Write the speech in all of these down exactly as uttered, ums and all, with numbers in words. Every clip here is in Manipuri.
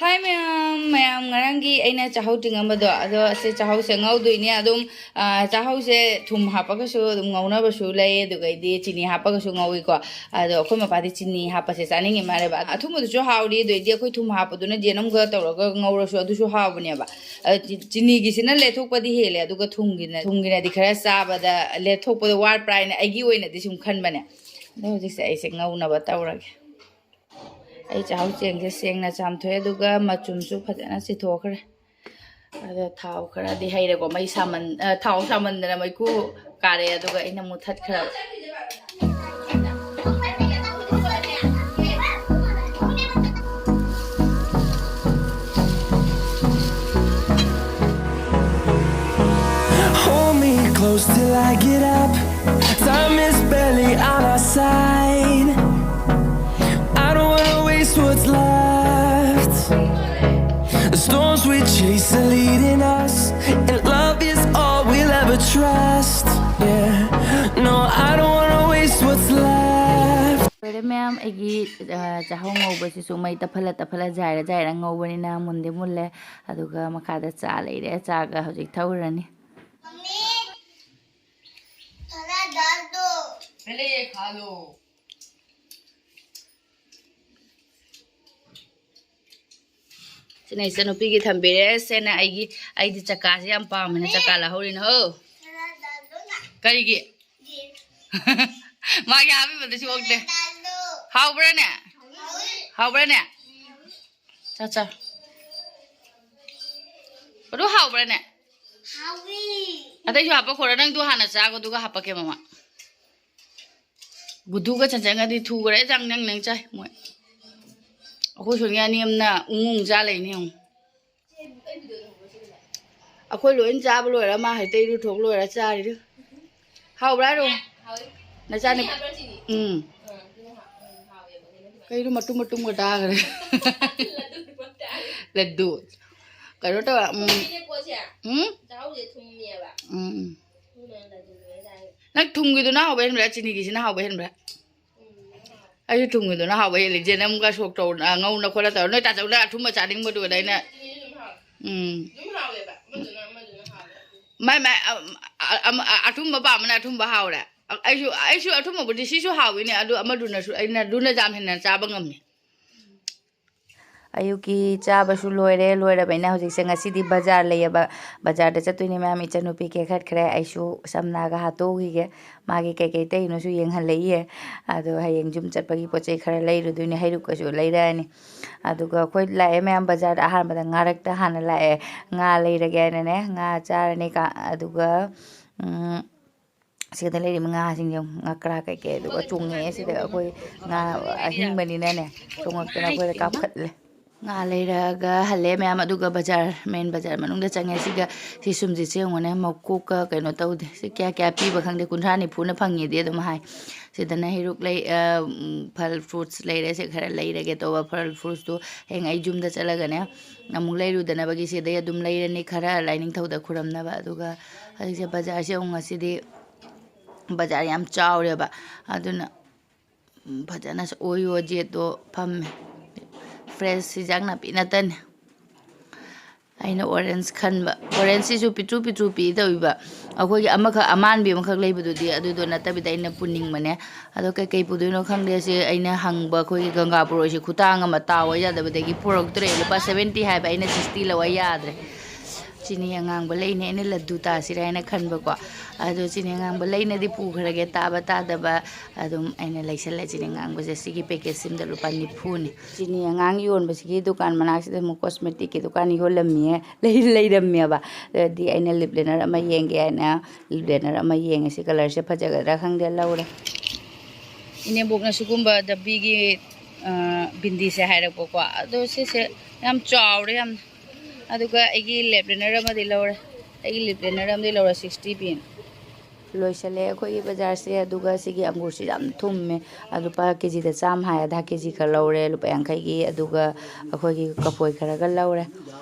ꯍꯥꯏ ꯃꯌꯥꯝ, ꯃꯌꯥꯝ ꯉꯔꯥꯡꯒꯤ ꯑꯩꯅ ꯆꯥꯍꯧ ꯇꯤꯡꯉꯝꯕꯗꯣ, ꯑꯗꯣ ꯁꯤ ꯆꯥꯍꯧꯁꯦ ꯉꯧꯗꯣꯏꯅꯦ꯫ ꯑꯗꯨꯝ, ꯑ, ꯆꯥꯍꯧꯁꯦ ꯊꯨꯝ ꯍꯥꯞꯄꯒꯁꯨ ꯑꯗꯨꯝ ꯉꯧꯅꯕꯁꯨ ꯂꯩ, ꯑꯗꯨꯒꯩꯗꯤ ꯆꯤꯅꯤ ꯍꯥꯞꯄꯒꯁꯨ ꯉꯧꯏꯀꯣ꯫ ꯑꯗꯣ ꯑꯩꯈꯣꯏ ꯃꯄꯥꯗꯤ ꯆꯤꯅꯤ ꯍꯥꯞꯄꯁꯦ ꯆꯥꯅꯤꯡꯉꯤ ꯃꯥꯜꯂꯦꯕ꯫ ꯑꯊꯨꯝꯕꯗꯨꯁꯨ ꯍꯥꯎꯔꯤ, ꯑꯗꯨꯏꯗꯤ ꯑꯩꯈꯣꯏ ꯊꯨꯝ ꯍꯥꯞꯄꯗꯨꯅ ꯌꯦꯅꯨꯝꯒ ꯇꯧꯔꯒ ꯉꯧꯔꯁꯨ ꯑꯗꯨꯁꯨ ꯍꯥꯎꯕꯅꯦꯕ꯫ ꯑꯗꯣ ꯆꯤ-, ꯆꯤꯅꯤꯒꯤꯁꯤꯅ ꯂꯦꯊꯣꯛꯄꯗꯤ ꯍꯦꯜꯂꯦ, ꯑꯗꯨꯒ ꯊꯨꯝꯒꯤꯅ, ꯊꯨꯝꯒꯤꯅꯗꯤ ꯈꯔ ꯆꯥꯕꯗ ꯂꯦꯊꯣꯛꯄꯗꯣ ꯋꯥꯠꯄ꯭ꯔꯥ ꯍꯥꯏꯅ ꯑꯩꯒꯤ ꯑꯣꯏꯅꯗꯤ ꯁꯨꯝ ꯈꯟꯕꯅꯦ꯫ ꯑꯗꯣ ꯍꯧꯖꯤꯛꯁꯦ ꯑꯩꯁꯦ ꯉꯧꯅꯕ ꯇꯧꯔꯒꯦ꯫ ꯑꯩ ꯆꯥꯛꯍꯥꯎ ꯆꯦꯡꯁꯦ ꯁꯦꯡꯅ ꯆꯥꯝꯊꯣꯛꯑꯦ, ꯑꯗꯨꯒ ꯃꯆꯨꯝꯁꯨ ꯐꯖꯅ ꯆꯤꯊꯣꯛꯈ꯭ꯔꯦ꯫ ꯑꯗꯣ ꯊꯥꯎ ꯈꯔꯗꯤ ꯍꯩꯔꯦꯀꯣ, ꯃꯩ ꯁꯥꯃꯟ-, ꯑ, ꯊꯥꯎ ꯁꯥꯃꯟꯗꯅ ꯃꯩꯈꯨ ꯀꯥꯔꯦ, ꯑꯗꯨꯒ ꯑꯩꯅ ꯃꯨꯊꯠꯈ꯭ꯔꯕ꯫ Hold me close till I get up. Time is barely on our side. I don't wanna waste what's left. The storms we chase are leading us, and love is all we'll ever trust. Yeah, no, I don't wanna waste what's left. ꯂꯣꯏꯔꯦ ꯃꯌꯥꯝ, ꯑꯩꯒꯤ, ꯑ, ꯆꯥꯍꯧ ꯉꯧꯕꯁꯤꯁꯨ ꯃꯩ ꯇꯞꯍꯜꯂ ꯇꯞꯍꯜꯂ ꯖꯥꯏꯔ ꯖꯥꯏꯔ ꯉꯧꯕꯅꯤꯅ ꯃꯨꯟꯗꯤ ꯃꯨꯜꯂꯦ꯫ ꯑꯗꯨꯒ ꯃꯈꯥꯗ ꯆꯥ ꯂꯩꯔꯦ, ꯆꯥꯒ ꯍꯧꯖꯤꯛ ꯊꯛꯎꯔꯅꯤ꯫ ꯁꯤꯅ ꯏꯆꯟꯅꯨꯄꯤꯒꯤ ꯊꯝꯕꯤꯔꯦ꯫ ꯁꯤꯅ ꯑꯩꯒꯤ, ꯑꯩꯗꯤ ꯆꯀꯥꯁꯦ ꯌꯥꯝ ꯄꯥꯝꯃꯦꯅ ꯆꯀꯥ ꯂꯧꯍꯧꯔꯤꯅꯦ ꯍꯣ꯫ ꯀꯔꯤꯒꯤ? ꯃꯥꯒꯤ ꯍꯥꯞꯄꯤꯕꯗꯁꯨ ꯑꯣꯛꯇꯦ꯫ ꯍꯥꯎꯕ꯭ꯔꯥꯅꯦ? ꯍꯥꯎꯕ꯭ꯔꯥꯅꯦ? ꯆꯥ, ꯆꯥ꯫ ꯑꯗꯨ ꯍꯥꯎꯕ꯭ꯔꯥꯅꯦ? ꯑꯇꯩꯁꯨ ꯍꯥꯞꯄꯛꯈꯣꯔꯥ? ꯅꯪꯗꯣ ꯍꯥꯟꯅ ꯆꯥꯒꯣ, ꯑꯗꯨꯒ ꯍꯥꯞꯄꯛꯀꯦ ꯃꯃꯥ꯫ ꯒꯨꯗꯨꯒ ꯆꯟꯆꯟꯒꯗꯤ ꯊꯨꯈ꯭ꯔꯦ, ꯆꯪ ꯅꯪ ꯅꯪ ꯆꯥꯏ ꯃꯣꯏ꯫ ꯑꯩꯈꯣꯏ ꯁꯣꯅꯤꯌꯥ ꯅꯦꯝꯅ ꯎꯪ ꯎꯪ ꯆꯥ ꯂꯩꯅꯤ ꯌꯦꯡꯉꯨ꯫ ꯑꯩꯈꯣꯏ ꯂꯣꯏ ꯆꯥꯕ ꯂꯣꯏꯔ ꯃꯥ ꯍꯦꯛꯇ ꯏꯔꯨ ꯊꯣꯛ ꯂꯣꯏꯔ ꯆꯥꯔꯤꯗꯨ꯫ ꯍꯥꯎꯕ꯭ꯔꯥ ꯍꯥꯏꯔꯣ? ꯅꯆꯥꯅꯨ-, ꯎꯝ꯫ ꯀꯩꯅꯣ ꯃꯇꯨꯝ ꯃꯇꯨꯝꯒ ꯇꯥꯈ꯭ꯔꯦ꯫ ꯂꯗꯨ꯫ ꯀꯩꯅꯣ ꯇꯧꯔ, ꯎꯝ꯫ ꯎꯝ? ꯎꯝ, ꯎꯝ꯫ ꯅꯪ ꯊꯨꯝꯒꯤꯗꯨꯅ ꯍꯥꯎꯕ ꯍꯦꯟꯕ꯭ꯔꯥ, ꯆꯤꯅꯤꯒꯤꯁꯤꯅ ꯍꯥꯎꯕ ꯍꯦꯟꯕ꯭ꯔꯥ? ꯑꯩꯁꯨ ꯊꯨꯝꯒꯤꯗꯨꯅ ꯍꯥꯎꯕ ꯍꯦꯜꯂꯤ꯫ ꯆꯦꯅꯝꯒ ꯁꯣꯛ ꯇꯧ-, ꯑ, ꯉꯧꯅ ꯈꯣꯠꯂ ꯇꯧꯔ꯫ ꯅꯣꯏ ꯇꯥꯆꯧꯅ ꯑꯊꯨꯝꯕ ꯆꯥꯅꯤꯡꯕꯗꯨꯗ ꯑꯩꯅ, ꯎꯝ꯫ ꯑꯗꯨꯝ ꯍꯥꯎꯋꯦꯕ꯫ ꯑꯃꯗꯨꯅ, ꯑꯃꯗꯨꯅ ꯍꯥꯎꯋꯦ꯫ ꯃꯥꯏ, ꯃꯥꯏ, ꯑ, ꯑ, ꯑ, ꯑꯊꯨꯝꯕ ꯄꯥꯝꯕꯅ ꯑꯊꯨꯝꯕ ꯍꯥꯎꯔꯦ꯫ ꯑ, ꯑꯩꯁꯨ, ꯑꯩꯁꯨ ꯑꯊꯨꯝꯕꯕꯨꯗꯤ ꯁꯤꯁꯨ ꯍꯥꯎꯋꯤꯅꯦ, ꯑꯗꯨ ꯑꯃꯗꯨꯅꯁꯨ, ꯑꯩꯅ ꯑꯗꯨꯅ ꯌꯥꯝ ꯍꯦꯟꯅ ꯆꯥꯕ ꯉꯝꯃꯤ꯫ ꯑꯌꯨꯛꯀꯤ ꯆꯥꯕꯁꯨ ꯂꯣꯏꯔꯦ, ꯂꯣꯏꯔꯕꯅꯤꯅ ꯍꯧꯖꯤꯛꯁꯦ ꯉꯁꯤꯗꯤ ꯕꯖꯥꯔ ꯂꯩꯌꯦꯕ, ꯕꯖꯥꯔꯗ ꯆꯠꯇꯣꯏꯅꯦ ꯃꯌꯥꯝ꯫ ꯏꯆꯟꯅꯨꯄꯤ ꯀꯦꯈꯠꯈ꯭ꯔꯦ, ꯑꯩꯁꯨ ꯁꯝꯅꯥꯒ ꯍꯥꯠꯇꯣꯛꯎꯈꯤꯒꯦ꯫ ꯃꯥꯒꯤ ꯀꯩꯀꯩ ꯇꯩꯅꯣꯁꯨ ꯌꯦꯡꯍꯜꯂꯛꯏꯌꯦ꯫ ꯑꯗꯣ ꯍꯌꯦꯡ ꯌꯨꯝ ꯆꯠꯄꯒꯤ ꯄꯣꯠ ꯆꯩ ꯈꯔ ꯂꯩꯔꯨꯗꯣꯏꯅꯦ, ꯍꯩꯔꯨꯛꯀꯁꯨ ꯂꯩꯔꯛꯑꯅꯤ꯫ ꯑꯗꯨꯒ ꯑꯩꯈꯣꯏ ꯂꯥꯛꯑꯦ ꯃꯌꯥꯝ ꯕꯖꯥꯔꯗ꯫ ꯑꯍꯥꯟꯕꯗ ꯉꯥꯔꯛꯇ ꯍꯥꯟꯅ ꯂꯥꯛꯑꯦ, ꯉꯥ ꯂꯩꯔꯒꯦ ꯍꯥꯏꯅꯅꯦ ꯉꯥ ꯆꯥꯔꯅꯤ꯫ ꯀ-, ꯑꯗꯨꯒ, ꯎꯝ, ꯁꯤꯗ ꯂꯩꯔꯤꯕ ꯉꯥꯁꯤꯡꯁꯦ ꯌꯦꯡꯉꯨ, ꯉꯀ꯭ꯔꯥ ꯀꯩꯀꯩ ꯑꯗꯨꯒ ꯆꯣꯡꯉꯛꯑꯦ꯫ ꯁꯤꯗ ꯑꯩꯈꯣꯏ ꯉꯥ ꯑꯍꯤꯡꯕꯅꯤꯅꯅꯦ ꯆꯣꯡꯉꯛꯇꯅ ꯑꯩꯈꯣꯏꯗ ꯀꯥꯞꯈꯠꯂꯦ꯫ ꯉꯥ ꯂꯩꯔꯒ ꯍꯜꯂꯦ ꯃꯌꯥꯝ, ꯑꯗꯨꯒ ꯕꯖꯥꯔ, ꯃꯦꯟ ꯕꯖꯥꯔ ꯃꯅꯨꯡꯗ ꯆꯪꯉꯦ꯫ ꯁꯤꯒ ꯁꯤ ꯁꯨꯝꯁꯤꯠꯁꯦ ꯌꯦꯡꯉꯨꯅꯦ, ꯃꯀꯣꯛꯀ ꯀꯩꯅꯣ ꯇꯧꯗꯦ꯫ ꯁꯤ ꯀꯌꯥ ꯀꯌꯥ ꯄꯤꯕ ꯈꯪꯗꯦ, ꯀꯨꯟꯊ꯭ꯔꯥ ꯅꯤꯐꯨꯅ ꯐꯪꯉꯦꯗꯤ ꯑꯗꯨꯝ ꯍꯥꯏ꯫ ꯁꯤꯗꯅ ꯍꯩꯔꯨꯛ ꯂꯩ, ꯑ, ꯎꯝ, ꯐꯜ ꯐ꯭ꯔꯨꯠꯁ ꯂꯩꯔꯦ꯫ ꯁꯤ ꯈꯔ ꯂꯩꯔꯒꯦ ꯇꯧꯕ ꯐꯜ ꯐ꯭ꯔꯨꯠꯁꯇꯨ ꯍꯌꯦꯡ ꯑꯩ ꯌꯨꯝꯗ ꯆꯠꯂꯒꯅꯦ ꯑꯃꯨꯛ ꯂꯩꯔꯨꯗꯅꯕꯒꯤ ꯁꯤꯗꯩ ꯑꯗꯨꯝ ꯂꯩꯔꯅꯤ ꯈꯔ ꯂꯥꯏꯅꯤꯡꯊꯧꯗ ꯈꯨꯔꯝꯅꯕ꯫ ꯑꯗꯨꯒ ꯍꯧꯖꯤꯛꯁꯦ ꯕꯖꯥꯔꯁꯦ ꯑꯃꯨꯛ ꯉꯁꯤꯗꯤ ꯕꯖꯥꯔ ꯌꯥꯝ ꯆꯥꯎꯔꯦꯕ, ꯑꯗꯨꯅ ꯐꯖꯅ ꯑꯣꯏꯌꯣ ꯖꯦꯠꯇꯣ ꯐꯝꯃꯦ꯫ ꯐ꯭ꯔꯦꯁ ꯍꯤꯟꯖꯥꯡ ꯅꯥꯄꯤ ꯅꯠꯇꯅꯦ꯫ ꯑꯩꯅ ꯑꯣꯔꯦꯟꯖ ꯈꯟꯕ꯫ ꯑꯣꯔꯦꯟꯖꯁꯤꯁꯨ ꯄꯤꯛꯇ꯭ꯔꯨ ꯄꯤꯛꯇ꯭ꯔꯨ ꯄꯤꯛꯏ ꯇꯧꯏꯕ꯫ ꯑꯩꯈꯣꯏꯒꯤ ꯑꯃꯈꯛ ꯑꯃꯥꯟꯕꯤ ꯑꯃꯈꯛ ꯂꯩꯕꯗꯨꯗꯤ ꯑꯗꯨꯗꯣ ꯅꯠꯇꯕꯤꯗ ꯑꯩꯅ ꯄꯨꯅꯤꯡꯕꯅꯦ꯫ ꯑꯗꯣ ꯀꯩꯀꯩ ꯄꯨꯗꯣꯏꯅꯣ ꯈꯪꯗꯦ꯫ ꯁꯤ ꯑꯩꯅ ꯍꯪꯕ ꯑꯩꯈꯣꯏꯒꯤ ꯒꯪꯒꯥ ꯄꯣꯔꯣꯏꯁꯦ ꯈꯨꯇꯥꯡ ꯑꯃ, ꯇꯥꯎꯑꯣ ꯌꯥꯗꯕꯗꯒꯤ ꯄꯨꯔꯛꯇ꯭ꯔꯦ꯫ ꯂꯨꯄꯥ ꯁꯚꯦꯟꯇꯤ ꯍꯥꯏꯕ, ꯑꯩꯅ ꯁꯤꯛꯁꯇꯤ ꯂꯧꯑꯣ ꯌꯥꯗ꯭ꯔꯦ꯫ ꯆꯤꯅꯤ ꯑꯉꯥꯡꯕ ꯂꯩꯅꯦ, ꯑꯩꯅ ꯂꯗꯨ ꯇꯥꯁꯤꯔꯥ ꯍꯥꯏꯅ ꯈꯟꯕꯀꯣ꯫ ꯑꯗꯣ ꯆꯤꯅꯤ ꯑꯉꯥꯡꯕ ꯂꯩꯅꯗꯤ ꯄꯨꯈ꯭ꯔꯒꯦ, ꯇꯥꯕ ꯇꯥꯗꯕ ꯑꯗꯨꯝ ꯑꯩꯅ ꯂꯩꯁꯜꯂꯦ꯫ ꯆꯤꯅꯤ ꯑꯉꯥꯡꯕꯁꯦ ꯁꯤꯒꯤ ꯄꯦꯀꯦꯠꯁꯤꯃꯗ ꯂꯨꯄꯥ ꯅꯤꯐꯨꯅꯤ꯫ ꯆꯤꯅꯤ ꯑꯉꯥꯡ ꯌꯣꯟꯕꯁꯤꯒꯤ ꯗꯨꯀꯥꯟ ꯃꯅꯥꯛꯁꯤꯗ ꯑꯃꯨꯛ ꯀꯣꯁꯃꯦꯇꯤꯛꯀꯤ ꯗꯨꯀꯥꯟ ꯌꯣꯜꯂꯝꯃꯤꯌꯦ, ꯂꯩ-, ꯂꯩꯔꯝꯃꯦꯕ꯫ ꯑꯗꯨꯗꯤ ꯑꯩꯅ ꯂꯤꯞ ꯂꯦꯅꯔ ꯑꯃ ꯌꯦꯡꯒꯦ ꯍꯥꯏꯅ ꯂꯤꯞ ꯂꯦꯅꯔ ꯑꯃ ꯌꯦꯡꯉꯦ꯫ ꯁꯤ ꯀꯂꯔꯁꯦ ꯐꯖꯒꯗ꯭ꯔꯥ ꯈꯪꯗꯦ, ꯂꯧꯔꯦ꯫ ꯏꯅꯦꯝꯕꯣꯛꯅ ꯁꯤꯒꯨꯝꯕ ꯗꯕꯤꯒꯤ, ꯑ, ꯕꯤꯟꯗꯤꯁꯦ ꯍꯥꯏꯔꯛꯄꯀꯣ꯫ ꯑꯗꯣ ꯁꯤꯁꯦ ꯌꯥꯝ ꯆꯥꯎꯔꯦ ꯌꯥꯝꯅ꯫ ꯑꯗꯨꯒ ꯑꯩꯒꯤ ꯂꯤꯞ ꯂꯦꯅꯔ ꯑꯃꯗꯤ ꯂꯧꯔꯦ꯫ ꯑꯩꯒꯤ ꯂꯤꯞ ꯂꯦꯅꯔ ꯑꯃꯗꯤ ꯂꯧꯔꯦ, ꯁꯤꯛꯁꯇꯤ ꯄꯤ꯫ ꯂꯣꯏꯁꯜꯂꯦ ꯑꯩꯈꯣꯏꯒꯤ ꯕꯖꯥꯔꯁꯦ꯫ ꯑꯗꯨꯒ ꯁꯤꯒꯤ ꯑꯪꯒꯨꯔꯁꯤ ꯌꯥꯝ ꯊꯨꯝꯃꯦ꯫ ꯑ, ꯂꯨꯄꯥ ꯀꯦ ꯖꯤꯗ ꯆꯥꯝꯃ ꯍꯥꯏ, ꯑꯗ ꯀꯦ ꯖꯤ ꯈꯔ ꯂꯧꯔꯦ ꯂꯨꯄꯥ ꯌꯥꯡꯈꯩꯒꯤ꯫ ꯑꯗꯨꯒ ꯑꯩꯈꯣꯏꯒꯤ ꯀꯐꯣꯏ ꯈꯔꯒ ꯂꯧꯔꯦ꯫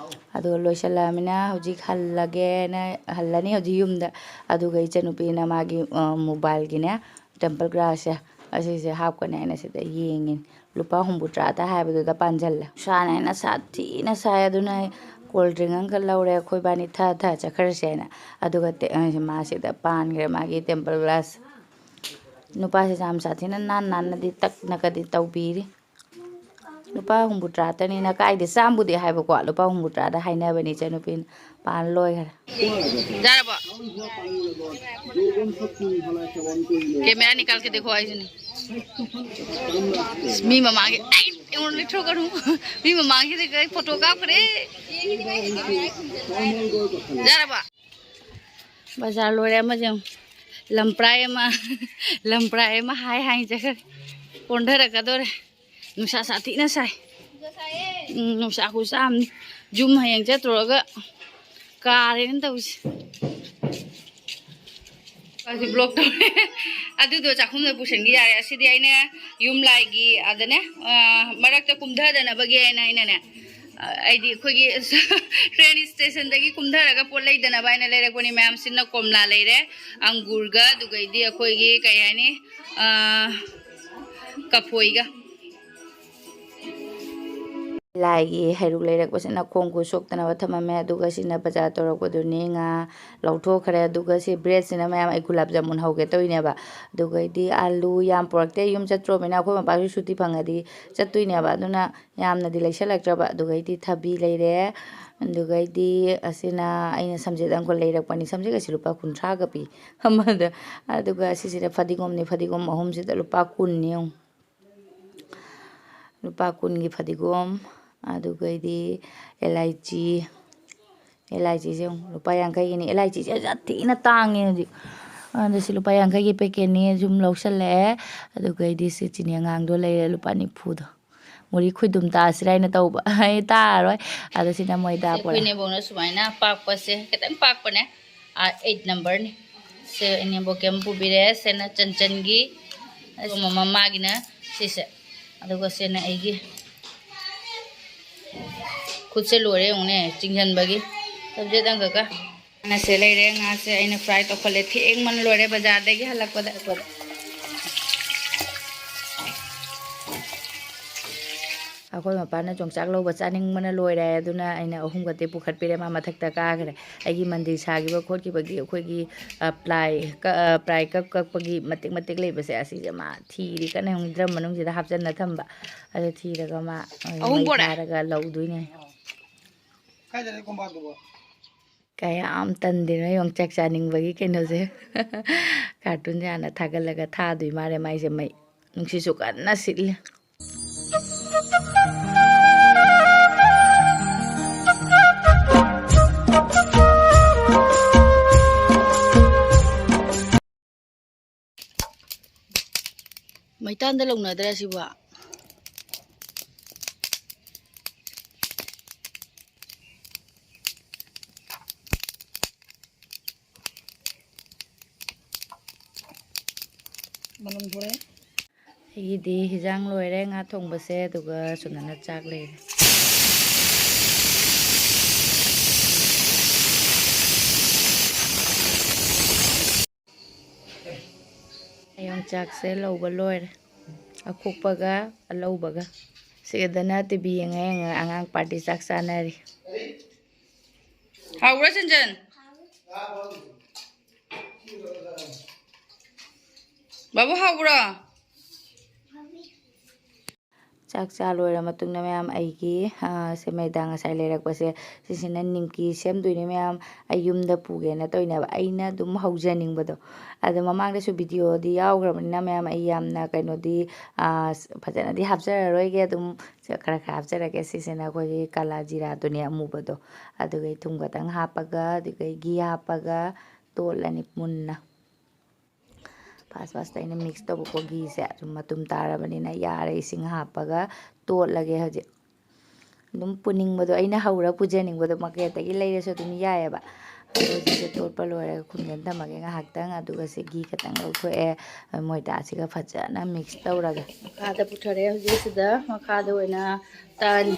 ꯑꯗꯨꯒ ꯂꯣꯏꯁꯜꯂꯛꯑꯃꯤꯅ ꯍꯧꯖꯤꯛ ꯍꯜꯂꯒꯦꯅ, ꯍꯜꯂꯅꯤ ꯍꯧꯖꯤꯛ ꯌꯨꯝꯗ꯫ ꯑꯗꯨꯒ ꯏꯆꯟꯅꯨꯄꯤꯅ ꯃꯥꯒꯤ, ꯑ, ꯃꯣꯕꯥꯏꯜꯒꯤꯅꯦ, ꯇꯦꯝꯄꯜ ꯒ꯭ꯂꯥꯁꯁꯦ ꯑꯁꯤꯁꯦ ꯍꯥꯞꯀꯅꯤ ꯍꯥꯏꯅ ꯁꯤꯗ ꯌꯦꯡꯉꯤꯅꯤ꯫ ꯂꯨꯄꯥ ꯍꯨꯝꯐꯨꯇꯔꯥꯗ ꯍꯥꯏꯕꯗꯨꯗ ꯄꯥꯟꯁꯤꯜꯂꯦ꯫ ꯅꯨꯡꯁꯥꯅ ꯍꯦꯟꯅ ꯁꯥꯊꯤꯅ ꯁꯥꯏ, ꯑꯗꯨꯅ ꯑꯩ cold drink ꯑꯃꯈꯛ ꯂꯧꯔꯦ꯫ ꯑꯩꯈꯣꯏ ꯏꯕꯥꯅꯤ ꯊꯛꯑ ꯊꯛꯑ ꯆꯠꯈ꯭ꯔꯁꯦ ꯍꯥꯏꯅ꯫ ꯑꯗꯨꯒ ꯇꯦ-, ꯑ, ꯃꯥꯁꯤꯗ ꯄꯥꯟꯈ꯭ꯔꯦ ꯃꯥꯒꯤ tempered glass꯫ ꯅꯨꯄꯥꯁꯤꯁꯨ ꯌꯥꯝ ꯁꯥꯊꯤꯅ ꯅꯥꯟ ꯅꯥꯟꯅꯗꯤ ꯇꯛꯅꯒꯗꯤ ꯇꯧꯕꯤꯔꯤ꯫ ꯂꯨꯄꯥ ꯍꯨꯝꯐꯨꯇꯔꯥꯇꯅꯤꯅ ꯀꯥꯏꯗꯦ, ꯆꯥꯝꯕꯨꯗꯤ ꯍꯥꯏꯕꯀꯣ, ꯂꯨꯄꯥ ꯍꯨꯝꯐꯨꯇꯔꯥꯗ ꯍꯥꯏꯅꯕꯅꯤ ꯏꯆꯟꯅꯨꯄꯤꯅ꯫ ꯄꯥꯟ ꯂꯣꯏꯈꯔꯦ꯫ ꯌꯥꯔꯕꯣ? ꯀꯦꯃꯦꯔꯥ ꯅꯤꯀꯥꯜ ꯀꯦ ꯗꯦꯈꯣ ꯍꯥꯏꯁꯤꯅꯤ꯫ ꯃꯤ ꯃꯃꯥꯡꯒꯤ, ꯑꯩ, ꯑꯩꯉꯣꯟꯗ ꯂꯤꯊꯣꯛꯀꯅꯨ꯫ ꯃꯤ ꯃꯃꯥꯡꯒꯤꯗ ꯑꯩ ꯐꯣꯇꯣ ꯀꯥꯞꯈ꯭ꯔꯦ꯫ ꯌꯥꯔꯕꯣ? ꯕꯖꯥꯔ ꯂꯣꯏꯔꯦ꯫ ꯑꯃꯁꯦ ꯌꯦꯡꯉꯨ꯫ ꯂꯝꯄ꯭ꯔꯥꯏ ꯑꯃ, ꯂꯝꯄ꯭ꯔꯥꯏ ꯑꯃ ꯍꯥꯏ ꯍꯥꯏ ꯆꯠꯈ꯭ꯔꯦ꯫ ꯑꯣꯟꯊꯔꯛꯀꯗꯣꯔꯦ꯫ ꯅꯨꯡꯁꯥ ꯁꯥꯊꯤꯅ ꯁꯥꯏ꯫ ꯎꯝ, ꯅꯨꯡꯁꯥ ꯈꯨꯁꯥ ꯑꯃꯅꯤ꯫ ꯌꯨꯝ ꯍꯌꯦꯡ ꯆꯠꯇ꯭ꯔꯨꯔꯒ ꯀꯥꯔꯦꯅ ꯇꯧꯔꯤꯁꯦ꯫ ꯑꯩꯁꯨ vlog ꯇꯧꯔꯦ꯫ ꯑꯗꯨꯗꯣ ꯆꯥꯛꯈꯨꯝꯗ ꯄꯨꯁꯤꯟꯈꯤ ꯌꯥꯔꯦ꯫ ꯑꯁꯤꯗꯤ ꯑꯩꯅ ꯌꯨꯝ ꯂꯥꯏꯒꯤ ꯑꯗꯅꯦ, ꯑ, ꯃꯔꯛꯇ ꯀꯨꯝꯊꯗꯅꯕꯒꯤ ꯍꯥꯏꯅ ꯑꯩꯅꯅꯦ, ꯑ, ꯑꯩꯗꯤ ꯑꯩꯈꯣꯏꯒꯤ train stationꯗꯒꯤ ꯀꯨꯝꯊꯔꯒ ꯄꯣꯠ ꯂꯩꯗꯅꯕ ꯍꯥꯏꯅ ꯂꯩꯔꯛꯄꯅꯤ꯫ ꯃꯌꯥꯝꯁꯤꯅ ꯀꯣꯝꯂꯥ ꯂꯩꯔꯦ, ꯑꯪꯒꯨꯔꯒ, ꯑꯗꯨꯒꯩꯗꯤ ꯑꯩꯈꯣꯏꯒꯤ ꯀꯩ ꯍꯥꯏꯅꯤ, ꯑ, ꯀꯐꯣꯏꯒ꯫ ꯂꯥꯏꯒꯤ ꯍꯩꯔꯨꯛ ꯂꯩꯔꯛꯄꯁꯤꯅ ꯈꯣꯡ ꯈꯨꯠ ꯁꯣꯛꯇꯅꯕ ꯊꯝꯃꯝꯃꯦ꯫ ꯑꯗꯨꯒ ꯁꯤꯅ ꯕꯖꯥꯔ ꯇꯧꯔꯛꯄꯗꯨꯅꯤ, ꯉꯥ ꯂꯧꯊꯣꯛꯈ꯭ꯔꯦ꯫ ꯑꯗꯨꯒ ꯁꯤ breadꯁꯤꯅ ꯃꯌꯥꯝ ꯑꯩ ꯒꯨꯂꯥꯞ ꯖꯥꯃꯨꯟ ꯍꯧꯒꯦ ꯇꯧꯔꯤꯅꯦꯕ꯫ ꯑꯗꯨꯒꯩꯗꯤ ꯑꯥꯂꯨ ꯌꯥꯝ ꯄꯨꯔꯛꯇꯦ, ꯌꯨꯝ ꯆꯠꯇ꯭ꯔꯣꯕꯅꯤꯅ꯫ ꯑꯩꯈꯣꯏ ꯃꯄꯥꯁꯨ ꯁꯨꯇꯤ ꯐꯪꯉꯗꯤ ꯆꯠꯇꯣꯏꯅꯦꯕ꯫ ꯑꯗꯨꯅ ꯌꯥꯝꯅꯗꯤ ꯂꯩꯁꯜꯂꯛꯇ꯭ꯔꯕ꯫ ꯑꯗꯨꯒꯩꯗꯤ ꯊꯕꯤ ꯂꯩꯔꯦ꯫ ꯑꯗꯨꯒꯩꯗꯤ ꯑꯁꯤꯅ ꯑꯩꯅ ꯁꯝꯖꯦꯠ ꯑꯪꯀꯨꯔ ꯂꯩꯔꯛꯄꯅꯤ꯫ ꯁꯝꯖꯦꯠ ꯑꯁꯤ ꯂꯨꯄꯥ ꯀꯨꯟꯊ꯭ꯔꯥꯒ ꯄꯤ ꯑꯃꯗ꯫ ꯑꯗꯨꯒ ꯑꯁꯤꯁꯤꯅ ꯐꯗꯤꯒꯣꯝꯅꯤ꯫ ꯐꯗꯤꯒꯣꯝ ꯑꯍꯨꯝꯁꯤꯗ ꯂꯨꯄꯥ ꯀꯨꯟꯅꯤ ꯌꯦꯡꯉꯨ꯫ ꯂꯨꯄꯥ ꯀꯨꯟꯒꯤ ꯐꯗꯤꯒꯣꯝ, ꯑꯗꯨꯒꯩꯗꯤ ꯑꯦꯂꯥꯏꯆꯤ, ꯑꯦꯂꯥꯏꯆꯤꯁꯦ ꯌꯦꯡꯉꯨ, ꯂꯨꯄꯥ ꯌꯥꯡꯈꯩꯒꯤꯅꯤ꯫ ꯑꯦꯂꯥꯏꯆꯤꯁꯦ ꯌꯥꯝ ꯊꯤꯅ ꯇꯥꯡꯉꯦ ꯍꯧꯖꯤꯛ꯫ ꯑꯗ ꯁꯤ ꯂꯨꯄꯥ ꯌꯥꯡꯈꯩꯒꯤ packetꯅꯤ, ꯁꯨꯝ ꯂꯧꯁꯜꯂꯛꯑꯦ꯫ ꯑꯗꯨꯒꯩꯗꯤ ꯁꯤ ꯆꯤꯅꯤ ꯑꯉꯥꯡꯗꯣ ꯂꯩꯔꯦ, ꯂꯨꯄꯥ ꯅꯤꯐꯨꯗꯣ꯫ ꯃꯣꯔꯤ ꯈꯣꯏꯗꯨꯝ ꯇꯥꯁꯤꯔꯥ ꯍꯥꯏꯅ ꯇꯧꯕ꯫ ꯑꯩ ꯇꯥꯔꯔꯣꯏ꯫ ꯑꯗ ꯁꯤꯅ ꯃꯣꯏꯗꯥ ꯁꯦ, ꯑꯩꯈꯣꯏ ꯄꯣꯔꯛꯑꯦ꯫ ꯅꯦꯕꯣꯛꯅ ꯁꯨꯃꯥꯏꯅ ꯄꯥꯛꯄꯁꯦ ꯈꯤꯇꯪ ꯄꯥꯛꯄꯅꯦ, ꯑꯥ, eight numberꯅꯤ꯫ ꯁꯦ ꯏꯅꯦꯝꯕꯣꯛꯀꯤ ꯑꯃ ꯄꯨꯕꯤꯔꯦ꯫ ꯁꯤꯅ ꯆꯟꯆꯟꯒꯤ, ꯑꯗꯨꯒ ꯃꯃꯥ ꯃꯥꯒꯤꯅ ꯁꯤꯁꯦ, ꯑꯗꯨꯒ ꯁꯤꯅ ꯑꯩꯒꯤ꯫ ꯈꯨꯠꯁꯦ ꯂꯣꯏꯔꯦ ꯌꯦꯡꯉꯨꯅꯦ, ꯆꯤꯡꯁꯤꯟꯕꯒꯤ꯫ ꯁꯝꯖꯦꯠ ꯑꯪꯀꯒ꯫ ꯉꯥꯁꯦ ꯂꯩꯔꯦ꯫ ꯉꯥꯁꯦ ꯑꯩꯅ fry ꯇꯧꯈꯠꯂꯦ꯫ ꯊꯦꯡꯃꯟ ꯂꯣꯏꯔꯦ ꯕꯖꯥꯔꯗꯒꯤ ꯍꯜꯂꯛꯄꯗ꯫ ꯑꯩꯈꯣꯏ ꯃꯄꯥꯅ ꯌꯣꯡꯆꯥꯛ ꯂꯧꯕ ꯆꯥꯅꯤꯡꯕꯅ ꯂꯣꯏꯔꯦ, ꯑꯗꯨꯅ ꯑꯩꯅ ꯑꯍꯨꯝ ꯈꯛꯇꯤ ꯄꯨꯈꯠꯄꯤꯔꯦ, ꯃꯥ ꯃꯊꯛꯇ ꯀꯥꯈ꯭ꯔꯦ꯫ ꯑꯩꯒꯤ ꯃꯟꯗꯤꯔ ꯁꯥꯈꯤꯕ ꯈꯣꯠꯈꯤꯕꯒꯤ ꯑꯩꯈꯣꯏꯒꯤ, ꯑ, ꯄ꯭ꯂꯥꯏ ꯀ-, ꯑ, ꯄ꯭ꯂꯥꯏ ꯀꯛ ꯀꯛꯄꯒꯤ ꯃꯇꯦꯛ ꯃꯇꯦꯛ ꯂꯩꯕꯁꯦ, ꯑꯁꯤꯁꯦ ꯃꯥ ꯊꯤꯔꯤ ꯀꯟꯅ, ꯌꯦꯡꯉꯨ, ꯗ꯭ꯔꯝ ꯃꯅꯨꯡꯁꯤꯗ ꯍꯥꯞꯆꯟꯅ ꯊꯝꯕ꯫ ꯑꯗꯨ ꯊꯤꯔꯒ ꯃꯥ, ꯑ, ꯑꯍꯨꯝ ꯃꯩ ꯄꯣꯔꯛꯑꯦ꯫ ꯊꯥꯔꯒ ꯂꯧꯗꯣꯏꯅꯦ꯫ ꯀꯥꯏꯗ ꯂꯩ ꯀꯣꯝꯄꯥꯛꯇꯨꯕꯣ? ꯀꯌꯥꯝ ꯇꯟꯗꯦꯅꯣ ꯌꯦꯡꯉꯨ, ꯆꯥꯛ ꯆꯥꯅꯤꯡꯕꯒꯤ ꯀꯩꯅꯣꯁꯦ꯫ ꯀꯥꯔꯇꯨꯟꯁꯦ ꯍꯥꯟꯅ ꯊꯥꯒꯠꯂꯒ ꯊꯥꯗꯣꯏ ꯃꯥꯜꯂꯦ ꯃꯥꯏꯁꯦ ꯃꯩ꯫ ꯅꯨꯡꯁꯤꯠꯁꯨ ꯀꯟꯅ ꯁꯤꯠꯂꯤ꯫ ꯃꯩꯇꯥꯟꯗ ꯂꯧꯅꯗ꯭ꯔꯦ ꯁꯤꯕꯣ? ꯃꯅꯝ ꯊꯣꯛꯂꯛꯑꯦ꯫ ꯑꯩꯒꯤꯗꯤ ꯍꯤꯟꯖꯥꯡ ꯂꯣꯏꯔꯦ, ꯉꯥ ꯊꯣꯡꯕꯁꯦ, ꯑꯗꯨꯒ ꯁꯨꯅꯅ ꯆꯥꯛ ꯂꯩꯔꯦ꯫ ꯑꯩ ꯌꯣꯡꯆꯥꯛꯁꯦ ꯂꯧꯕ ꯂꯣꯏꯔꯦ, ꯑꯈꯨꯞꯄꯒ ꯑꯂꯧꯕꯒ꯫ ꯁꯤꯗꯅ ꯇꯤ ꯚꯤ ꯌꯦꯡꯉ ꯌꯦꯡꯉ ꯑꯉꯥꯡ ꯄꯥꯔꯇꯤ ꯆꯥꯛ ꯆꯥꯅꯔꯤ꯫ ꯍꯥꯎꯕ꯭ꯔꯥ, ꯆꯟꯆꯟ? ꯕꯥꯕꯨ, ꯍꯥꯎꯕ꯭ꯔꯣ? ꯆꯥꯛ ꯆꯥ ꯂꯣꯏꯔ ꯃꯇꯨꯡꯗ, ꯃꯌꯥꯝ, ꯑꯩꯒꯤ, ꯑ, ꯁꯦ ꯃꯩꯗꯥ ꯉꯁꯥꯏ ꯂꯩꯔꯛꯄꯁꯦ, ꯁꯤꯁꯤꯅ ꯅꯤꯝꯀꯤ ꯁꯦꯝꯗꯣꯏꯅꯦ, ꯃꯌꯥꯝ꯫ ꯑꯩ ꯌꯨꯝꯗ ꯄꯨꯒꯦꯅ ꯇꯧꯔꯤꯅꯦꯕ, ꯑꯩꯅ ꯑꯗꯨꯝ ꯍꯧꯖꯅꯤꯡꯕꯗꯣ꯫ ꯑꯗꯣ ꯃꯃꯥꯡꯗꯁꯨ ꯚꯤꯗꯤꯑꯣꯗꯤ ꯌꯥꯎꯈ꯭ꯔꯕꯅꯤꯅ, ꯃꯌꯥꯝ, ꯑꯩ ꯌꯥꯝꯅ ꯀꯩꯅꯣꯗꯤ, ꯑ, ꯐꯖꯅꯗꯤ ꯍꯥꯞꯆꯔꯔꯣꯏꯒꯦ, ꯑꯗꯨꯝ ꯈꯔ ꯈꯔ ꯍꯥꯞꯆꯔꯛꯀꯦ꯫ ꯁꯤꯁꯤꯅ ꯑꯩꯈꯣꯏꯒꯤ ꯀꯥꯂꯥ ꯖꯤꯔꯥꯗꯨꯅꯦ, ꯑꯃꯨꯕꯗꯣ꯫ ꯑꯗꯨꯒ ꯊꯨꯝ ꯈꯛꯇꯪ ꯍꯥꯞꯄꯒ, ꯑꯗꯨꯒ ꯘꯤ ꯍꯥꯞꯄꯒ ꯇꯣꯠꯂꯅꯤ ꯃꯨꯟꯅ꯫ ꯐꯥꯁ ꯐꯥꯁꯇ ꯑꯩꯅ ꯃꯤꯛꯁ ꯇꯧꯕ ꯀꯣꯕꯤꯁꯦ ꯑꯗꯨꯝ ꯃꯇꯨꯝ ꯇꯥꯔꯕꯅꯤꯅ ꯌꯥꯔꯦ, ꯏꯁꯤꯡ ꯍꯥꯞꯄꯒ ꯇꯣꯠꯂꯒꯦ ꯍꯧꯖꯤꯛ꯫ ꯑꯗꯨꯝ ꯄꯨꯅꯤꯡꯕꯗꯣ, ꯑꯩꯅ ꯍꯧꯔ ꯄꯨꯖꯅꯤꯡꯕꯗꯣ ꯃꯥꯔꯀꯦꯠꯇꯒꯤ ꯂꯩꯔꯁꯨ ꯑꯗꯨꯝ ꯌꯥꯏꯑꯕ꯫ ꯑꯗꯣ ꯍꯧꯖꯤꯛꯁꯦ ꯇꯣꯠꯄ ꯂꯣꯏꯔꯒ ꯈꯨꯝꯖꯤꯟ ꯊꯝꯃꯒꯦ ꯉꯥꯏꯍꯥꯛꯇꯪ꯫ ꯑꯗꯨꯒ ꯁꯤ ꯘꯤ ꯈꯛꯇꯪ ꯂꯧꯊꯣꯛꯑꯦ, ꯃꯣꯏꯗꯥꯁꯤꯒ ꯐꯖꯅ ꯃꯤꯛꯁ ꯇꯧꯔꯒꯦ꯫ ꯃꯈꯥꯗ ꯄꯨꯊꯔꯦ ꯍꯧꯖꯤꯛꯁꯤꯗ, ꯃꯈꯥꯗ ꯑꯣꯏꯅ ꯇꯛꯑꯅꯤ꯫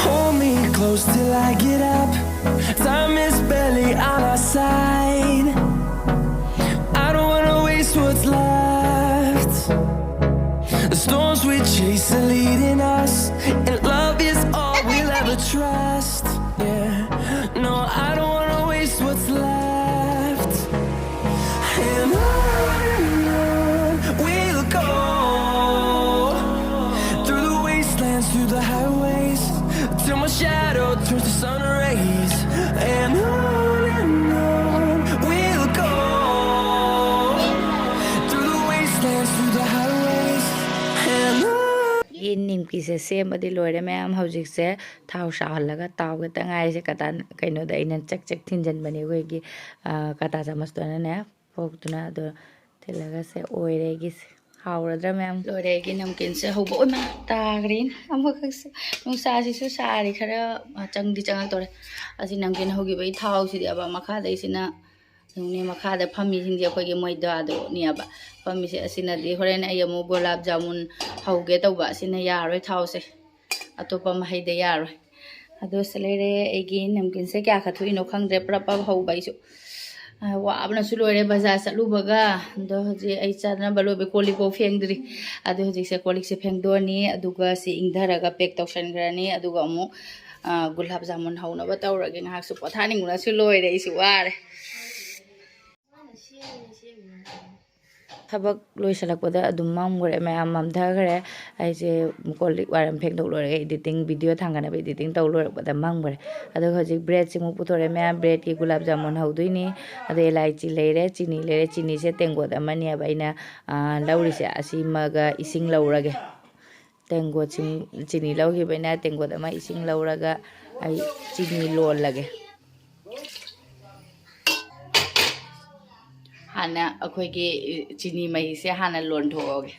Hold me close till I get up. Time is barely on our side. I don't wanna waste what's left. The storms we chase are leading us, and love is all we'll ever trust. Yeah, no, I don't wanna waste what's left. And on and on we'll go, through the wastelands, through the highways, till my shadow turns to sun rays. And on and on we'll go, through the wastelands, through the highways, and on. ꯌꯦꯟ ꯅꯤꯝꯀꯤꯁꯦ ꯁꯦꯝꯕꯗꯤ ꯂꯣꯏꯔꯦ ꯃꯌꯥꯝ꯫ ꯍꯧꯖꯤꯛꯁꯦ ꯊꯥꯎ ꯁꯥꯍꯜꯂꯒ ꯇꯥꯎꯒꯦꯇ ꯉꯥꯏꯔꯤꯁꯦ꯫ ꯀꯇꯥ ꯀꯩꯅꯣꯗ ꯑꯩꯅ ꯆꯦꯛ ꯆꯦꯛ ꯊꯤꯟꯖꯤꯟꯕꯅꯦ, ꯑꯩꯈꯣꯏꯒꯤ, ꯑ, ꯀꯇꯥ ꯆꯥꯃꯁꯇꯨꯅꯅꯦ, ꯐꯣꯔꯛꯇꯨꯅ꯫ ꯑꯗꯣ ꯊꯤꯜꯂꯒ ꯁꯦ ꯑꯣꯏꯔꯦ ꯑꯩꯒꯤꯁꯦ꯫ ꯍꯥꯎꯔꯗ꯭ꯔꯥ ꯃꯌꯥꯝ? ꯂꯣꯏꯔꯦ ꯑꯩꯒꯤ ꯅꯝꯀꯤꯟꯁꯦ꯫ ꯍꯧꯕ ꯑꯣꯏꯃ ꯇꯥꯈ꯭ꯔꯦꯅꯦ ꯑꯃꯈꯛꯁꯦ꯫ ꯅꯨꯡꯁꯥꯁꯤꯁꯨ ꯁꯥꯔꯤ ꯈꯔ, ꯑ, ꯆꯪꯗꯤ ꯆꯪꯉꯛꯇꯧꯔꯦ꯫ ꯑꯁꯤ ꯅꯝꯀꯤꯟ ꯍꯧꯈꯤꯕꯒꯤ ꯊꯥꯎꯁꯤꯗꯤ ꯑꯕ ꯃꯈꯥꯗꯩꯁꯤꯅ ꯌꯦꯡꯉꯨꯅꯦ, ꯃꯈꯥꯗ ꯐꯝꯃꯤꯁꯤꯡꯁꯦ ꯑꯩꯈꯣꯏꯒꯤ ꯃꯣꯏꯗꯥꯗꯣꯅꯦꯕ ꯐꯝꯃꯤꯁꯦ꯫ ꯑꯁꯤꯅꯗꯤ ꯍꯣꯔꯦꯟ ꯑꯩ ꯑꯃꯨꯛ ꯒꯣꯂꯥꯞ ꯖꯥꯃꯨꯟ ꯍꯧꯒꯦ ꯇꯧꯕ, ꯑꯁꯤꯅ ꯌꯥꯔꯣꯏ ꯊꯥꯎꯁꯦ꯫ ꯑꯇꯣꯞꯄ ꯑꯃ ꯍꯩꯗ ꯌꯥꯔꯣꯏ꯫ ꯑꯗꯣ ꯁꯤ ꯂꯩꯔꯦ ꯑꯩꯒꯤ ꯅꯝꯀꯤꯟꯁꯦ꯫ ꯀꯌꯥ ꯈꯛ ꯊꯣꯛꯏꯅꯣ ꯈꯪꯗ꯭ꯔꯦ, ꯄ꯭ꯔꯞ ꯄ꯭ꯔꯞ ꯍꯧꯕ ꯑꯩꯁꯨ꯫ ꯑ, ꯋꯥꯕꯅꯁꯨ ꯂꯣꯏꯔꯦ ꯕꯖꯥꯔ ꯆꯠꯂꯨꯕꯒ꯫ ꯑꯗꯣ ꯍꯧꯖꯤꯛ ꯑꯩ ꯆꯥꯅꯕ ꯂꯣꯏꯕ ꯀꯣꯜ ꯂꯤꯛꯐꯥꯎ ꯐꯦꯡꯗ꯭ꯔꯤ꯫ ꯑꯗꯣ ꯍꯧꯖꯤꯛꯁꯦ ꯀꯣꯜ ꯂꯤꯛꯁꯦ ꯐꯦꯡꯗꯣꯛꯑꯅꯤ, ꯑꯗꯨꯒ ꯁꯤ ꯏꯪꯊꯔꯒ ꯄꯦꯛ ꯇꯧꯁꯟꯈ꯭ꯔꯅꯤ, ꯑꯗꯨꯒ ꯑꯃꯨꯛ, ꯑ, ꯒꯨꯂꯥꯞ ꯖꯥꯃꯨꯟ ꯍꯧꯅꯕ ꯇꯧꯔꯒꯦ꯫ ꯉꯥꯏꯍꯥꯛꯁꯨ ꯄꯣꯊꯥꯅꯤꯡꯕꯅꯁꯨ ꯂꯣꯏꯔꯦ, ꯑꯩꯁꯨ ꯋꯥꯔꯦ꯫ ꯊꯕꯛ ꯂꯣꯏꯁꯤꯜꯂꯛꯄꯗ ꯑꯗꯨꯝ ꯃꯝꯈ꯭ꯔꯦ ꯃꯌꯥꯝ, ꯃꯝꯊꯈ꯭ꯔꯦ꯫ ꯑꯩꯁꯦ ꯀꯣꯜ ꯂꯤꯛ ꯋꯥꯏꯔꯝ ꯐꯦꯡꯗꯣꯛ ꯂꯣꯏꯔꯒ editing, video ꯊꯥꯡꯒꯠꯅꯕ editing ꯇꯧ ꯂꯣꯏꯔꯛꯄꯗ ꯃꯝꯈ꯭ꯔꯦ꯫ ꯑꯗꯨꯒ ꯍꯧꯖꯤꯛ ꯕ꯭ꯔꯦꯗꯁꯤꯃꯨꯛ ꯄꯨꯊꯣꯔꯛꯑꯦ ꯃꯌꯥꯝ꯫ ꯕ꯭ꯔꯦꯗꯀꯤ ꯒꯨꯂꯥꯞ ꯖꯥꯃꯨꯟ ꯍꯧꯗꯣꯏꯅꯤ꯫ ꯑꯗꯩ ꯏꯂꯥꯏꯆꯤ ꯂꯩꯔꯦ, ꯆꯤꯅꯤ ꯂꯩꯔꯦ꯫ ꯆꯤꯅꯤꯁꯦ ꯇꯦꯡꯀꯣꯠ ꯑꯃꯅꯦꯕ ꯑꯩꯅ, ꯑꯥ, ꯂꯧꯔꯤꯁꯦ꯫ ꯑꯁꯤꯃꯒ ꯏꯁꯤꯡ ꯂꯧꯔꯒꯦ꯫ ꯇꯦꯡꯀꯣꯠꯁꯤꯡ, ꯆꯤꯅꯤ ꯂꯧꯈꯤꯕꯅꯤꯅ ꯇꯦꯡꯀꯣꯠ ꯑꯃ ꯏꯁꯤꯡ ꯂꯧꯔꯒ ꯑꯩ ꯆꯤꯅꯤ ꯂꯣꯜꯂꯒꯦ꯫ ꯍꯥꯟꯅ ꯑꯩꯈꯣꯏꯒꯤ ꯆꯤꯅꯤ ꯃꯍꯤꯁꯦ ꯍꯥꯟꯅ ꯂꯣꯟꯊꯣꯛꯑꯒꯦ꯫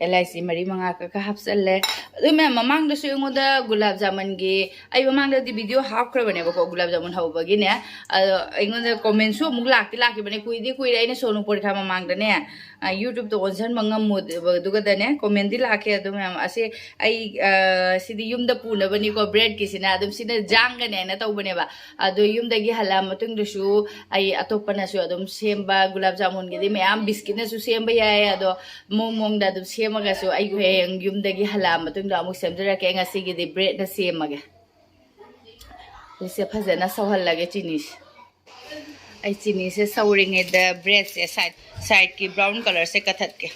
ꯏꯂꯥꯏꯆꯤ ꯃꯔꯤ ꯃꯉꯥ ꯈꯛ ꯍꯥꯞꯆꯜꯂꯦ꯫ ꯑꯗꯨ ꯃꯌꯥꯝ ꯃꯃꯥꯡꯗꯁꯨ ꯑꯩꯉꯣꯟꯗ ꯒꯨꯂꯥꯞ ꯖꯥꯃꯨꯟꯒꯤ, ꯑꯩ ꯃꯃꯥꯡꯗꯗꯤ ꯚꯤꯗꯤꯑꯣ ꯍꯥꯞꯈ꯭ꯔꯕꯅꯦꯕꯀꯣ, ꯒꯨꯂꯥꯞ ꯖꯥꯃꯨꯟ ꯍꯧꯕꯒꯤꯅꯦ꯫ ꯑꯗꯣ ꯑꯩꯉꯣꯟꯗ ꯀꯣꯃꯦꯟꯁꯨ ꯑꯃꯨꯛ ꯂꯥꯛꯇꯤ ꯂꯥꯛꯈꯤꯕꯅꯦ, ꯀꯨꯏꯗꯤ ꯀꯨꯏꯔꯦ, ꯑꯩꯅ ꯁꯣꯅꯨ ꯄꯣꯔꯤꯈꯥ ꯃꯃꯥꯡꯗꯅꯦ, ꯌꯨꯇ꯭ꯌꯨꯕꯇ ꯑꯣꯟꯁꯤꯟꯕ ꯉꯝꯃꯨꯗꯕꯗꯨꯒꯗꯅꯦ ꯀꯣꯃꯦꯟꯗꯤ ꯂꯥꯛꯈꯤ꯫ ꯑꯗꯨ ꯃꯌꯥꯝ ꯑꯁꯤ ꯑꯩ ꯁꯤꯗꯤ ꯌꯨꯝꯗ ꯄꯨꯅꯕꯅꯤꯀꯣ, ꯕ꯭ꯔꯦꯗꯀꯤꯁꯤꯅ ꯑꯗꯨꯝ ꯁꯤꯅ ꯖꯥꯡꯒꯅꯦꯅ ꯇꯧꯕꯅꯦꯕ꯫ ꯑꯗꯣ ꯌꯨꯝꯗꯒꯤ ꯍꯜꯂꯛꯑ ꯃꯇꯨꯡꯗꯁꯨ ꯑꯩ ꯑꯇꯣꯞꯄꯅꯁꯨ ꯑꯗꯨꯝ ꯁꯦꯝꯕ, ꯒꯨꯂꯥꯞ ꯖꯥꯃꯨꯟꯒꯤꯗꯤ ꯃꯌꯥꯝ ꯕꯤꯁꯀꯤꯠꯅꯁꯨ ꯁꯦꯝꯕ ꯌꯥꯏ꯫ ꯑꯗꯣ ꯃꯑꯣꯡ ꯃꯑꯣꯡꯗ ꯑꯗꯨꯝ ꯁꯦꯝꯃꯒꯁꯨ ꯑꯩ ꯍꯌꯦꯡ ꯌꯨꯝꯗꯒꯤ ꯍꯜꯂꯛꯑ ꯃꯇꯨꯡꯗ ꯑꯃꯨꯛ ꯁꯦꯝꯖꯔꯛꯀꯦ꯫ ꯉꯁꯤꯒꯤꯗꯤ ꯕ꯭ꯔꯦꯗꯅ ꯁꯦꯝꯃꯒꯦ꯫ ꯍꯧꯖꯤꯛꯁꯦ ꯐꯖꯅ ꯁꯧꯍꯜꯂꯒꯦ ꯆꯤꯅꯤꯁꯦ꯫ ꯑꯩ ꯆꯤꯅꯤꯁꯦ ꯁꯧꯔꯤꯉꯩꯗ ꯕ꯭ꯔꯦꯗꯁꯦ ꯁꯥꯏꯠ ꯁꯥꯏꯠꯀꯤ ꯕ꯭ꯔꯥꯎꯟ ꯀꯂꯔꯁꯦ ꯀꯠꯊꯠꯀꯦ꯫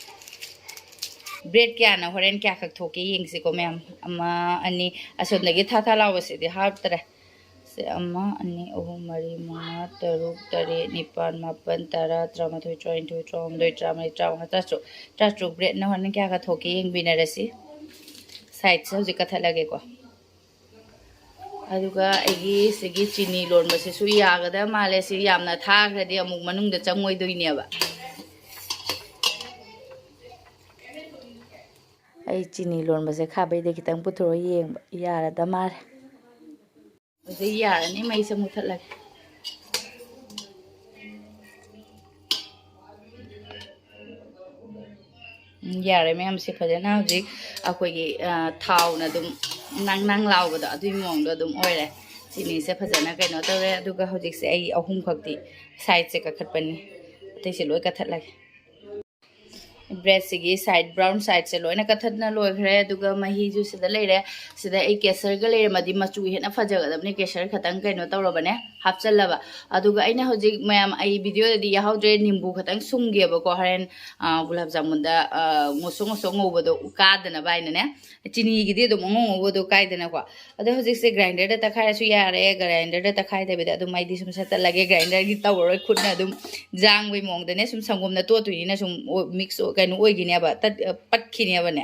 ꯕ꯭ꯔꯦꯗ ꯀꯌꯥꯅ ꯍꯣꯔꯦꯟ ꯀꯌꯥꯈꯛ ꯊꯣꯛꯀꯦ ꯌꯦꯡꯁꯤꯀꯣ ꯃꯌꯥꯝ꯫ ꯑꯃ, ꯑꯅꯤ, ꯑꯁꯣꯝꯗꯒꯤ ꯊꯥ ꯊꯥ ꯂꯥꯎꯕꯁꯤꯗꯤ ꯍꯥꯞꯇ꯭ꯔꯦ꯫ ꯁꯦ ꯑꯃ, ꯑꯅꯤ, ꯑꯍꯨꯝ, ꯃꯔꯤ, ꯃꯉꯥ, ꯇꯔꯨꯛ, ꯇꯔꯦꯠ, ꯅꯤꯄꯥꯜ, ꯃꯥꯄꯜ, ꯇꯔꯥ, ꯇꯔꯥꯃꯥꯊꯣꯏ, ꯇꯔꯥꯅꯤꯊꯣꯏ, ꯇꯔꯥꯍꯨꯝꯗꯣꯏ, ꯇꯔꯥꯃꯔꯤ, ꯇꯔꯥꯃꯉꯥ, ꯇꯔꯥꯇꯔꯨꯛ꯫ ꯇꯔꯥꯇꯔꯨꯛ ꯕ꯭ꯔꯦꯗꯅ ꯍꯣꯔꯦꯟ ꯀꯌꯥꯒ ꯊꯣꯛꯀꯦ ꯌꯦꯡꯕꯤꯅꯔꯁꯤ꯫ ꯁꯥꯏꯠꯁꯦ ꯍꯧꯖꯤꯛ ꯀꯠꯊꯠꯂꯒꯦꯀꯣ꯫ ꯑꯗꯨꯒ ꯑꯩꯒꯤ ꯁꯤꯒꯤ ꯆꯤꯅꯤ ꯂꯣꯟꯕꯁꯤꯁꯨ ꯌꯥꯒꯗꯕ ꯃꯥꯜꯂꯦ꯫ ꯁꯤ ꯌꯥꯝꯅ ꯊꯥꯈ꯭ꯔꯗꯤ ꯑꯃꯨꯛ ꯃꯅꯨꯡꯗ ꯆꯪꯉꯣꯏꯗꯣꯏꯅꯦꯕ꯫ ꯑꯩ ꯆꯤꯅꯤ ꯂꯣꯟꯕꯁꯦ ꯈꯥꯕꯩꯗ ꯈꯤꯇꯪ ꯄꯨꯊꯣꯔꯛꯑ ꯌꯦꯡꯕ ꯌꯥꯔꯗ ꯃꯥꯜꯂꯦ꯫ ꯍꯧꯖꯤꯛ ꯌꯥꯔꯅꯤ, ꯃꯩꯁꯦ ꯃꯨꯊꯠꯂꯒꯦ꯫ ꯎꯝ, ꯌꯥꯔꯦ ꯃꯌꯥꯝꯁꯦ, ꯐꯖꯅ ꯍꯧꯖꯤꯛ ꯑꯩꯈꯣꯏꯒꯤ, ꯑ, ꯊꯥꯎꯅ ꯑꯗꯨꯝ ꯅꯪ ꯅꯪ ꯂꯥꯎꯕꯗꯣ, ꯑꯗꯨꯒꯤ ꯃꯑꯣꯡꯗꯣ ꯑꯗꯨꯝ ꯑꯣꯏꯔꯦ꯫ ꯆꯤꯅꯤꯁꯦ ꯐꯖꯅ ꯀꯩꯅꯣ ꯇꯧꯔꯦ꯫ ꯑꯗꯨꯒ ꯍꯧꯖꯤꯛꯁꯦ ꯑꯩ ꯑꯍꯨꯝꯈꯛꯇꯤ ꯁꯥꯏꯠꯁꯦ ꯀꯛꯊꯠꯄꯅꯤ, ꯑꯇꯩꯁꯦ ꯂꯣꯏ ꯀꯛꯊꯠꯂꯒꯦ꯫ ꯕ꯭ꯔꯦꯗꯁꯤꯒꯤ ꯁꯥꯏꯠ, ꯕ꯭ꯔꯥꯎꯟ ꯁꯥꯏꯠꯁꯦ ꯂꯣꯏꯅ ꯀꯠꯊꯠꯅ ꯂꯣꯏꯈ꯭ꯔꯦ꯫ ꯑꯗꯨꯒ ꯃꯍꯤꯁꯨ ꯁꯤꯗ ꯂꯩꯔꯦ꯫ ꯁꯤꯗ ꯑꯩ ꯀꯦꯁꯔꯒ ꯂꯩꯔꯝꯃꯗꯤ ꯃꯆꯨ ꯍꯦꯟꯅ ꯐꯖꯒꯗꯕꯅꯤ꯫ ꯀꯦꯁꯔ ꯈꯇꯪ ꯀꯩꯅꯣ ꯇꯧꯔꯕꯅꯦ, ꯍꯥꯞꯆꯜꯂꯕ꯫ ꯑꯗꯨꯒ ꯑꯩꯅ ꯍꯧꯖꯤꯛ ꯃꯌꯥꯝ, ꯑꯩ ꯚꯤꯗꯤꯑꯣꯗꯗꯤ ꯌꯥꯎꯍꯧꯗ꯭ꯔꯦ, ꯅꯤꯝꯕꯨ ꯈꯇꯪ ꯁꯨꯝꯒꯦꯕꯀꯣ꯫ ꯍꯣꯔꯦꯟ, ꯑ, ꯒꯨꯂꯥꯞ ꯖꯥꯃꯨꯟꯗ, ꯑ, ꯉꯧꯁꯣꯛ ꯉꯧꯁꯣꯛ ꯉꯧꯕꯗꯣ ꯀꯥꯗꯅꯕ ꯍꯥꯏꯅꯅꯦ꯫ ꯆꯤꯅꯤꯒꯤꯗꯤ ꯑꯗꯨꯝ ꯑꯉꯧ ꯑꯉꯧꯕꯗꯣ ꯀꯥꯏꯗꯅꯀꯣ꯫ ꯑꯗꯣ ꯍꯧꯖꯤꯛꯁꯦ ꯒ꯭ꯔꯥꯏꯟꯗꯔꯗ ꯇꯛꯈꯥꯏꯔꯁꯨ ꯌꯥꯔꯦ꯫ ꯒ꯭ꯔꯥꯏꯟꯗꯔꯗ ꯇꯛꯈꯥꯏꯗꯕꯤꯗ ꯑꯗꯨꯝ ꯑꯩꯗꯤ ꯁꯨꯝ ꯁꯠꯇꯠꯂꯒꯦ꯫ ꯒ꯭ꯔꯥꯏꯟꯗꯔꯒꯤ ꯇꯧꯔꯔꯣꯏ, ꯈꯨꯠꯅ ꯑꯗꯨꯝ ꯖꯥꯡꯕꯩ ꯃꯑꯣꯡꯗꯅꯦ꯫ ꯁꯨꯝ ꯁꯪꯒꯣꯝꯅ ꯇꯣꯠꯇꯣꯏꯅꯤꯅ ꯁꯨꯝ ꯑꯣ-, ꯃꯤꯛꯁ ꯑꯣ-, ꯀꯩꯅꯣ ꯑꯣꯏꯈꯤꯅꯦꯕ, ꯇꯠ-, ꯑ, ꯄꯠꯈꯤꯅꯦꯕꯅꯦ꯫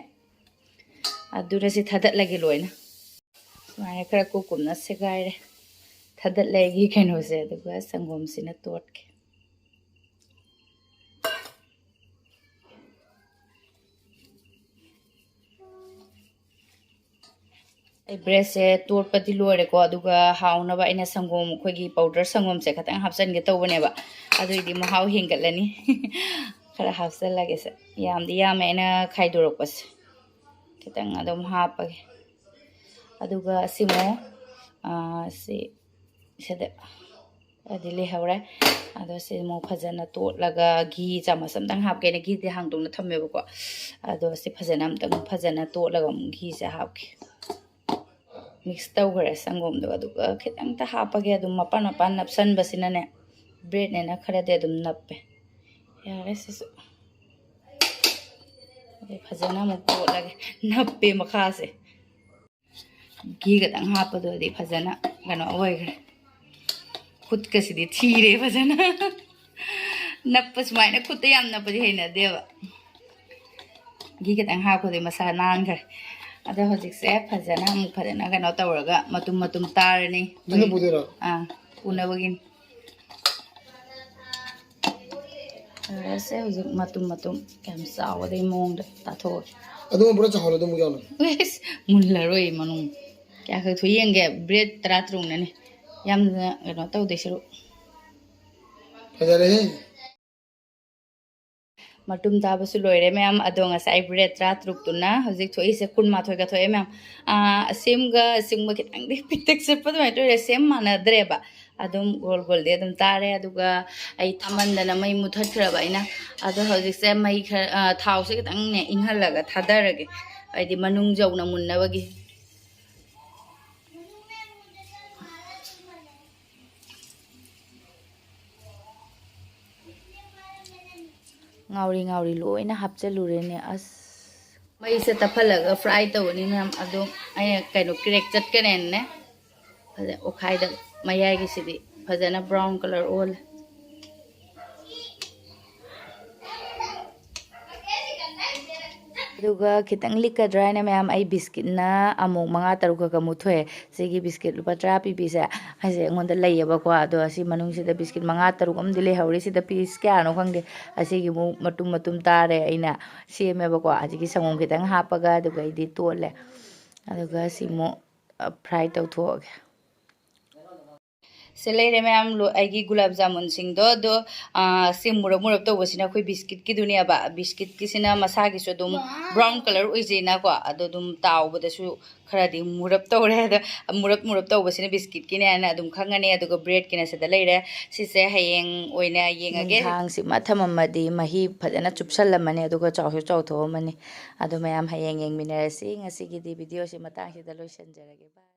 ꯑꯗꯨꯅ ꯁꯤ ꯊꯥꯗꯠꯂꯒꯦ ꯂꯣꯏꯅ꯫ ꯁꯨꯃꯥꯏꯅ ꯈꯔ ꯀꯨꯞ ꯀꯨꯞꯅ ꯁꯦꯒꯥꯏꯔꯦ꯫ ꯊꯥꯗꯠꯂꯦ ꯑꯩꯒꯤ ꯀꯩꯅꯣꯁꯦ, ꯑꯗꯨꯒ ꯁꯪꯒꯣꯝꯁꯤꯅ ꯇꯣꯠꯀꯦ꯫ ꯑꯩ ꯕ꯭ꯔꯦꯗꯁꯦ ꯇꯣꯠꯄꯗꯤ ꯂꯣꯏꯔꯦꯀꯣ, ꯑꯗꯨꯒ ꯍꯥꯎꯅꯕ ꯑꯩꯅ ꯁꯪꯒꯣꯝ, ꯑꯩꯈꯣꯏꯒꯤ ꯄꯥꯎꯗꯔ ꯁꯪꯒꯣꯝꯁꯦ ꯈꯤꯇꯪ ꯍꯥꯞꯆꯤꯟꯒꯦ ꯇꯧꯕꯅꯦꯕ, ꯑꯗꯨꯏꯗꯤ ꯃꯍꯥꯎ ꯍꯦꯟꯒꯠꯂꯅꯤ꯫ ꯈꯔ ꯍꯥꯞꯆꯤꯜꯂꯒꯦꯁꯦ, ꯌꯥꯝꯗꯤ ꯌꯥꯝꯃꯦ ꯑꯩꯅ ꯈꯥꯏꯗꯣꯔꯛꯄꯁꯦ, ꯈꯤꯇꯪ ꯑꯗꯨꯝ ꯍꯥꯞꯄꯒꯦ꯫ ꯑꯗꯨꯒ ꯑꯁꯤꯃꯨꯛ, ꯑꯥ, ꯁꯤ, ꯁꯤꯗ ꯈꯔꯗꯤ ꯂꯩꯍꯧꯔꯦ꯫ ꯑꯗꯣ ꯁꯤ ꯑꯃꯨꯛ ꯐꯖꯅ ꯇꯣꯠꯂꯒ, ꯘꯤ ꯆꯥꯃꯁ ꯑꯝꯇꯪ ꯍꯥꯞꯀꯦꯅ ꯘꯤꯗꯤ ꯍꯥꯡꯗꯣꯛꯅ ꯊꯝꯃꯦꯕꯀꯣ꯫ ꯑꯗꯣ ꯁꯤ ꯐꯖꯅ ꯑꯝꯇꯪ ꯐꯖꯅ ꯇꯣꯠꯂꯒ ꯑꯃꯨꯛ ꯘꯤꯁꯦ ꯍꯥꯞꯀꯦ꯫ ꯃꯤꯛꯁ ꯇꯧꯈ꯭ꯔꯦ ꯁꯪꯒꯣꯝꯗꯣ, ꯑꯗꯨꯒ ꯈꯤꯇꯪꯇ ꯍꯥꯞꯄꯒꯦ꯫ ꯑꯗꯨꯝ ꯃꯄꯥꯟ ꯃꯄꯥꯟ ꯅꯞꯁꯟꯕꯁꯤꯅꯅꯦ, ꯕ꯭ꯔꯦꯗꯅꯦꯅ ꯈꯔꯗꯤ ꯑꯗꯨꯝ ꯅꯞꯄꯦ꯫ ꯌꯥꯔꯦ ꯁꯤꯁꯨ꯫ ꯑꯗꯩ ꯐꯖꯅ ꯑꯃꯨꯛ ꯇꯣꯠꯂꯒꯦ, ꯅꯞꯄꯦ ꯃꯈꯥꯁꯦ꯫ ꯘꯤ ꯈꯛꯇꯪ ꯍꯥꯞꯄꯗꯨꯗꯤ ꯐꯖꯅ ꯀꯩꯅꯣ ꯑꯣꯏꯈ꯭ꯔꯦ꯫ ꯈꯨꯠꯀꯁꯤꯗꯤ ꯊꯤꯔꯦ ꯐꯖꯅ꯫ ꯅꯞꯄ, ꯁꯨꯃꯥꯏꯅ ꯈꯨꯠꯇ ꯌꯥꯝ ꯅꯞꯄꯗꯤ ꯍꯩꯅꯗꯦꯕ꯫ ꯘꯤ ꯈꯤꯇꯪ ꯍꯥꯞꯄꯗꯤ ꯃꯁꯥ ꯅꯥꯟꯈ꯭ꯔꯦ꯫ ꯑꯗꯣ ꯍꯧꯖꯤꯛꯁꯦ ꯐꯖꯅ ꯑꯃꯨꯛ ꯐꯖꯅ ꯀꯩꯅꯣ ꯇꯧꯔꯒ ꯃꯇꯨꯝ ꯃꯇꯨꯝ ꯇꯥꯔꯅꯤ꯫ ꯅꯪꯅ ꯄꯨꯗꯣꯏꯔꯣ? ꯑꯥ, ꯄꯨꯅꯕꯒꯤꯅꯤ꯫ ꯐꯔꯦꯁꯦ, ꯍꯧꯖꯤꯛ ꯃꯇꯨꯝ ꯃꯇꯨꯝ ꯌꯥꯝ ꯆꯥꯎꯒꯗꯣꯏ ꯃꯑꯣꯡꯗ ꯇꯥꯊꯣꯛꯑꯒꯦ꯫ ꯑꯗꯨꯒꯨꯝꯕ ꯄꯨꯔꯥ ꯆꯥꯎꯍꯜꯂꯣ, ꯑꯗꯨꯝ ꯌꯥꯎꯅ꯫ ꯏꯁ, ꯃꯨꯜꯂꯔꯣꯏ ꯃꯅꯨꯡ꯫ ꯀꯌꯥ ꯈꯛ ꯊꯣꯛꯏ ꯌꯦꯡꯒꯦ, ꯕ꯭ꯔꯦꯗ ꯇꯔꯥ ꯇꯔꯨꯛꯅꯅꯦ꯫ ꯌꯥꯝꯅ ꯀꯩꯅꯣ ꯇꯧꯗꯣꯏ ꯁꯔꯨꯛ꯫ ꯐꯖꯔꯦꯍꯦ꯫ ꯃꯇꯨꯝ ꯇꯥꯕꯁꯨ ꯂꯣꯏꯔꯦ ꯃꯌꯥꯝ꯫ ꯑꯗꯣ ꯉꯁꯥꯏ ꯕ꯭ꯔꯦꯗ ꯇꯔꯥ ꯇꯔꯨꯛꯇꯨꯅ ꯍꯧꯖꯤꯛ ꯊꯣꯛꯏꯁꯦ ꯀꯨꯟꯃꯥꯊꯣꯏꯒ ꯊꯣꯛꯑꯦ ꯃꯌꯥꯝ꯫ ꯑꯥ, ꯑꯁꯦꯝꯒ ꯑꯁꯦꯝꯕ ꯈꯤꯇꯪꯗꯤ ꯄꯤꯛꯇꯛ ꯆꯠꯄ ꯑꯗꯨꯃꯥꯏꯅ ꯇꯧꯔꯦ꯫ ꯁꯦꯝ ꯃꯥꯟꯅꯗ꯭ꯔꯦꯕ꯫ ꯑꯗꯨꯝ ꯒꯣꯜ ꯒꯣꯜꯗꯤ ꯑꯗꯨꯝ ꯇꯥꯔꯦ꯫ ꯑꯗꯨꯒ ꯑꯩ ꯇꯥꯃꯟꯗꯅ ꯃꯩ ꯃꯨꯊꯠꯈ꯭ꯔꯕ ꯑꯩꯅ꯫ ꯑꯗꯣ ꯍꯧꯖꯤꯛꯁꯦ ꯃꯩ ꯈꯔ, ꯑꯥ, ꯊꯥꯎꯁꯦ ꯈꯤꯇꯪꯅꯦ ꯏꯪꯍꯜꯂꯒ ꯊꯥꯗꯔꯒꯦ, ꯍꯥꯏꯗꯤ ꯃꯅꯨꯡ ꯌꯧꯅ ꯃꯨꯟꯅꯕꯒꯤ꯫ ꯉꯥꯎꯔꯤ ꯉꯥꯎꯔꯤ ꯂꯣꯏꯅ ꯍꯥꯞꯆꯜꯂꯨꯔꯦꯅꯦ꯫ ꯑꯁ, ꯃꯩꯁꯦ ꯇꯞꯍꯜꯂꯒ ꯐ꯭ꯔꯥꯏ ꯇꯧꯕꯅꯤ ꯃꯌꯥꯝ꯫ ꯑꯗꯣ ꯑꯩꯅ ꯀꯩꯅꯣ ꯀ꯭ꯔꯦꯛ ꯆꯠꯀꯅꯦꯅꯅꯦ, ꯐꯖꯅ ꯑꯣꯠꯈꯥꯏꯗꯕ꯫ ꯃꯌꯥꯏꯒꯤꯁꯤꯗꯤ ꯐꯖꯅ ꯕ꯭ꯔꯥꯎꯟ ꯀꯂꯔ ꯑꯣꯜꯂꯦ꯫ ꯑꯗꯨꯒ ꯈꯤꯇꯪ ꯂꯤꯛꯀꯗ꯭ꯔꯥ ꯍꯥꯏꯅ ꯃꯌꯥꯝ, ꯑꯩ ꯕꯤꯁꯀꯤꯠꯅ ꯑꯃꯨꯛ ꯃꯉꯥ ꯇꯔꯨꯛ ꯈꯛ ꯃꯨꯠꯊꯣꯛꯑꯦ꯫ ꯁꯤꯒꯤ ꯕꯤꯁꯀꯤꯠ ꯂꯨꯄꯥ ꯇꯔꯥ ꯄꯤꯕꯤꯁꯦ, ꯑꯩꯁꯦ ꯑꯩꯉꯣꯟꯗ ꯂꯩꯌꯦꯕꯀꯣ꯫ ꯑꯗꯣ ꯑꯁꯤ ꯃꯅꯨꯡꯁꯤꯗ ꯕꯤꯁꯀꯤꯠ ꯃꯉꯥ ꯇꯔꯨꯛ ꯑꯃꯗꯤ ꯂꯩꯍꯧꯔꯤ꯫ ꯁꯤꯗ ꯄꯤꯁ ꯀꯌꯥꯅꯣ ꯈꯪꯗꯦ꯫ ꯑꯁꯤꯒꯤ ꯑꯃꯨꯛ ꯃꯇꯨꯝ ꯃꯇꯨꯝ ꯇꯥꯔꯦ꯫ ꯑꯩꯅ ꯁꯦꯝꯃꯦꯕꯀꯣ꯫ ꯑꯁꯤꯒꯤ ꯁꯪꯒꯣꯝ ꯈꯤꯇꯪ ꯍꯥꯞꯄꯒ ꯑꯗꯨꯒ ꯑꯩꯗꯤ ꯇꯣꯠꯂꯦ꯫ ꯑꯗꯨꯒ ꯁꯤ ꯑꯃꯨꯛ ꯐ꯭ꯔꯥꯏ ꯇꯧꯊꯣꯛꯑꯒꯦ꯫ ꯁꯤ ꯂꯩꯔꯦ ꯃꯌꯥꯝ, ꯂꯣ-, ꯑꯩꯒꯤ ꯒꯨꯂꯥꯞ ꯖꯥꯃꯨꯟꯁꯤꯡꯗꯣ꯫ ꯑꯗꯣ, ꯑꯥ, ꯁꯤ ꯃꯨꯔꯞ ꯃꯨꯔꯞ ꯇꯧꯕꯁꯤꯅ ꯑꯩꯈꯣꯏ ꯕꯤꯁꯀꯤꯠꯀꯤꯗꯨꯅꯦꯕ꯫ ꯕꯤꯁꯀꯤꯠꯀꯤꯁꯤꯅ ꯃꯁꯥꯒꯤꯁꯨ ꯑꯗꯨꯝ ꯕ꯭ꯔꯥꯎꯟ ꯀꯂꯔ ꯑꯣꯏꯖꯩꯅꯀꯣ꯫ ꯑꯗꯣ ꯑꯗꯨꯝ ꯇꯥꯎꯕꯗꯁꯨ ꯈꯔꯗꯤ ꯃꯨꯔꯞ ꯇꯧꯔꯦ꯫ ꯑꯗꯣ ꯃꯨꯔꯞ ꯃꯨꯔꯞ ꯇꯧꯕꯁꯤꯅ ꯕꯤꯁꯀꯤꯠꯀꯤꯅꯦ ꯍꯥꯏꯅ ꯑꯗꯨꯝ ꯈꯪꯉꯅꯤ꯫ ꯑꯗꯨꯒ ꯕ꯭ꯔꯦꯗꯀꯤꯅ ꯁꯤꯗ ꯂꯩꯔꯦ꯫ ꯁꯤꯁꯦ ꯍꯌꯦꯡ ꯑꯣꯏꯅ ꯌꯦꯡꯉꯒꯦ꯫ ꯅꯨꯡꯊꯥꯡꯁꯤꯃ ꯊꯝꯃꯝꯃꯗꯤ ꯃꯍꯤ ꯐꯖꯅ ꯆꯨꯞꯁꯜꯂꯝꯃꯅꯤ, ꯑꯗꯨꯒ ꯆꯥꯎꯁꯨ ꯆꯥꯎꯊꯣꯛꯑꯝꯃꯅꯤ꯫ ꯑꯗꯣ ꯃꯌꯥꯝ ꯍꯌꯦꯡ ꯌꯦꯡꯃꯤꯟꯅꯔꯁꯤ꯫ ꯉꯁꯤꯒꯤꯗꯤ ꯚꯤꯗꯤꯑꯣꯁꯤ ꯃꯇꯥꯡꯁꯤꯗ ꯂꯣꯏꯁꯤꯟꯖꯔꯒꯦ꯫ ꯕꯥꯏ꯫